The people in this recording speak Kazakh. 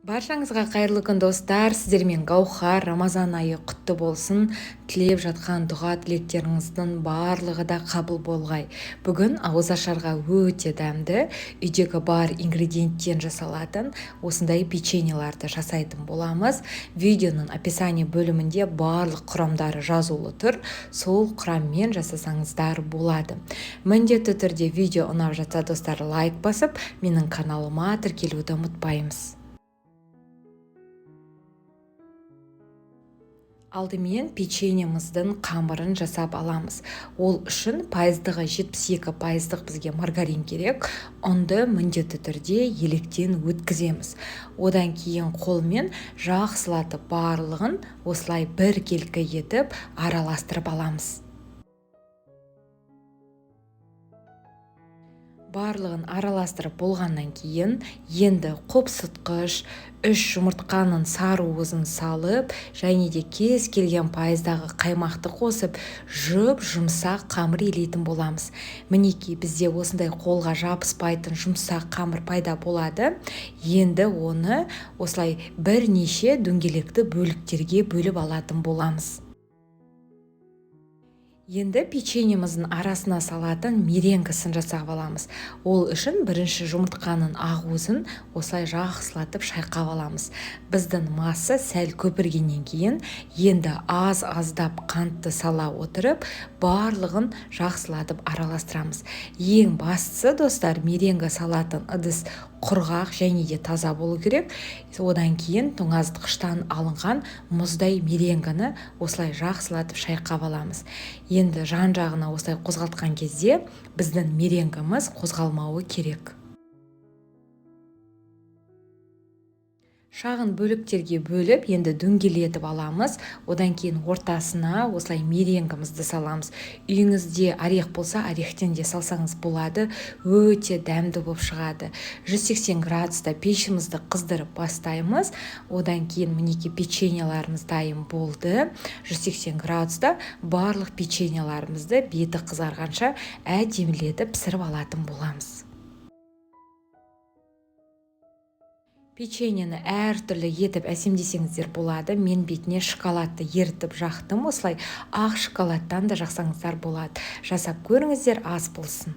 Баршаңызға қайырлы күн, достар. Сіздермен Гаухар. Рамазан айы құтты болсын. Тілеп жатқан дұға тілектеріңіздің барлығы да қабыл болғай. Бүгін ауызашарға өте дәмді, үйдегі бар ингредиенттен жасалатын осындай печеньеларды жасайтын боламыз. Видеоның описание бөлімінде барлық құрамдары жазулы тұр. Сол құраммен жасасаңыздар болады. Міндетті түрде видео ұнап жатса, достар, лайк басып, менің каналыма тіркелуді ұмытпаймыз. Алдымен печеньеміздің қамырын жасап аламыз. Ол үшін пайыздығы 72% бізге маргарин керек. Ұнды міндетті түрде електен өткіземіз. Одан кейін қолмен жақсылатып барлығын осылай біркелкі етіп араластырып аламыз. Барлығын араластырып болғаннан кейін енді қопсытқыш, 3 жұмыртқаның сары уызын салып, және де кез келген пайыздағы қаймақты қосып, жұп-жұмсақ қамыр илейтін боламыз. Мінекей, бізде осындай қолға жабыспайтын жұмсақ қамыр пайда болады. Енді оны осылай бірнеше дөңгелекті бөліктерге бөліп алатын боламыз. Енді печеньеміздің арасына салатын меренгісін жасап аламыз. Ол үшін бірінші жұмыртқаның ақуызын осылай жақсылатып шайқап аламыз. Біздің масса сәл көпіргеннен кейін енді аз-аздап қантты сала отырып, барлығын жақсылатып араластырамыз. Ең бастысы, достар, меренгі салатын ыдыс құрғақ және де таза болу керек. Одан кейін тоңазытқыштан алынған мұздай меренгіні осылай жақсылатып шайқап аламыз. Енді жан-жағына осылай қозғалтқан кезде біздің меренгіміз қозғалмауы керек. Шағын бөліктерге бөліп, енді дөңгелетіп аламыз. Одан кейін ортасына осылай меренгімізді саламыз. Үйіңізде орех болса, орехтен де салсаңыз болады. Өте дәмді болып шығады. 180 градуста пешімізді қыздырып бастаймыз. Одан кейін мінекей печеньеларымыз дайын болды. 180 градуста барлық печеньеларымызды беті қызарғанша әдемілетіп пісіріп алатын боламыз. Печеньені әртүрлі етіп әсемдесеңіздер болады. Мен бетіне шоколадты ерітіп жақтым. Осылай ақ шоколадтан да жақсаңыздар болады. Жасап көріңіздер, ас болсын.